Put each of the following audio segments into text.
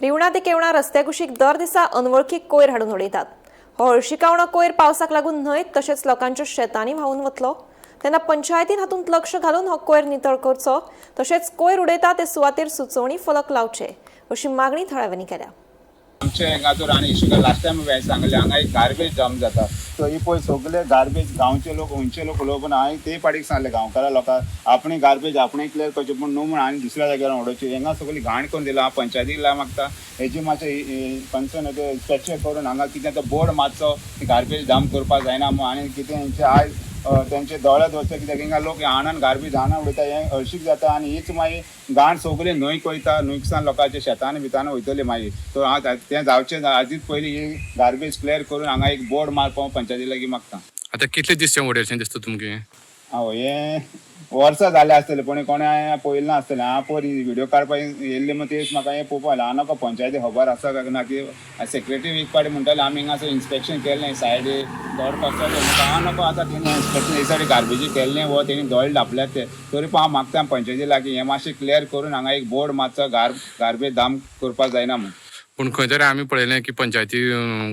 रिवणा ते केवणा रस्त्या कुशीक दर दिसा अनवळखी कोयर हाडून उडयतात. हो हळशिकावणो कोयर पावसाक लागून न्हंयत तशेंच लोकांच्या शेतांनी व्हांवून वतलो. तेन्ना पंचायतीन हातूंत लक्ष घालून हो कोयर नितळ करचो, तशेंच कोयर उडयता ते सुवातेर सुचोवणी फलक लावचे अशी मागणी थळाव्यांनी केल्या. आमचे हांगा तर आनी इशू लास्ट टायम हांवें सांगलें, हांगा एक गार्बेज डंप जाता. तो ही पळय सगळे गार्बेज गांवचे लोक, खंयचे लोक उलोवप. हांवें ते पाटीक सांगलें गांवकारा लोकांक, आपणे गार्बेज आपणे क्लियर करचे, पूण न्हू म्हूण आनी दुसऱ्या जाग्यार उडोवची. हांगा सगळी घाण करून दिला. हांव पंचायतीक लाय मागता, हेजी मातशें कन्सर्न इन्स्पेक्शन करून हांगा कितें तो बोर्ड मारचो, गार्बेज डंप करपाक जायना म्हूण. आनी कितें हेंचे आयज तेंचे दोळे दवरचे, कित्याक हिंगा लोक हाणून गार्बेज हाणून उडयता. हें हळशीक जाता आनी हीच मागीर घाण सगळी न्हंयक वयता, न्हंयक लोकांच्या शेतान भितान वयतली मागीर. सो हांव तें जावचें आदींच पयलीं ही गार्बेज क्लियर करून हांगा एक बोर्ड मारपाक पंचायती लागीं मागता. आतां कितले दीस ते उडयलेशें दिसता तुमकां? हय, हें वर्सां जालें आसतलें, पूण कोणें पळयलें ना आसतलें. हांव पयर व्हिडियो काडपाक येयल्ले म्हण तेच म्हाका हें पळोवपाक आयलें. हांव नाका पंचायती खबर आसा काय ना की सेक्रेटरी एक पाटी म्हणटाले, आमी हिंगा इन्स्पेक्शन केल्लें, सायड दोड कसलो. हांव नको आतां तेणी इन्स्पेक्शन हे सायडी गार्बेजी केल्लें वो तेणी दोळे धापल्यात ते. तरी पण हांव मागता पंचायती लागीं हें मातशें क्लियर करून हांगा एक बोर्ड मारचो, गार्बेज डंप करपाक जायना म्हूण. पूण खंय तरी आमी पळयलें की पंचायती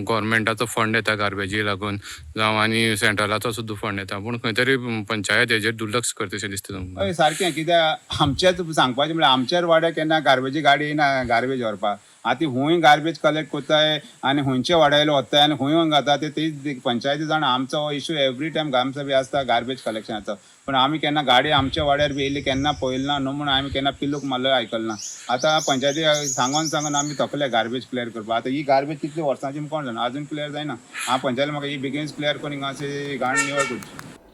गव्हर्मेंटाचो फंड येता गार्बेजी लागून जावं आनी सेंट्रलाचो सुद्दां फंड येता, पूण खंय तरी पंचायत हेजेर दुर्लक्ष करता अशें दिसता तुमकां? हय, सारकें. कित्याक आमचेच सांगपाचें म्हळ्यार आमच्याच वाड्यार केन्ना गार्बेजी गाडी येना गार्बेज व्हरपाक. आतां हुंय गार्बेज कलेक्ट करताय आनी हुंयचे वाड्यार वताय आनी हुंय घाता ते तीच पंचायती जाणा. आमचो हो इशू एवरी टायम आमचो बी आसता गार्बेज कलेक्शनाचो, पूण आमी केन्ना गाडी आमच्या वाड्यार बी येयली केन्ना पळयली ना. न्हू म्हूण आमी केन्ना पिलूक मारलो आयकल ना. आतां पंचायती सांगोन सांगोन आमी थकले गार्बेज क्लियर करपाक. आतां ही गार्बेज कितली वर्सांची कोण जाणा, अजून क्लियर जायना. हांव पंचायती म्हाका ही बेगीनच क्लियर करून हिंगा घाण निवळ करची.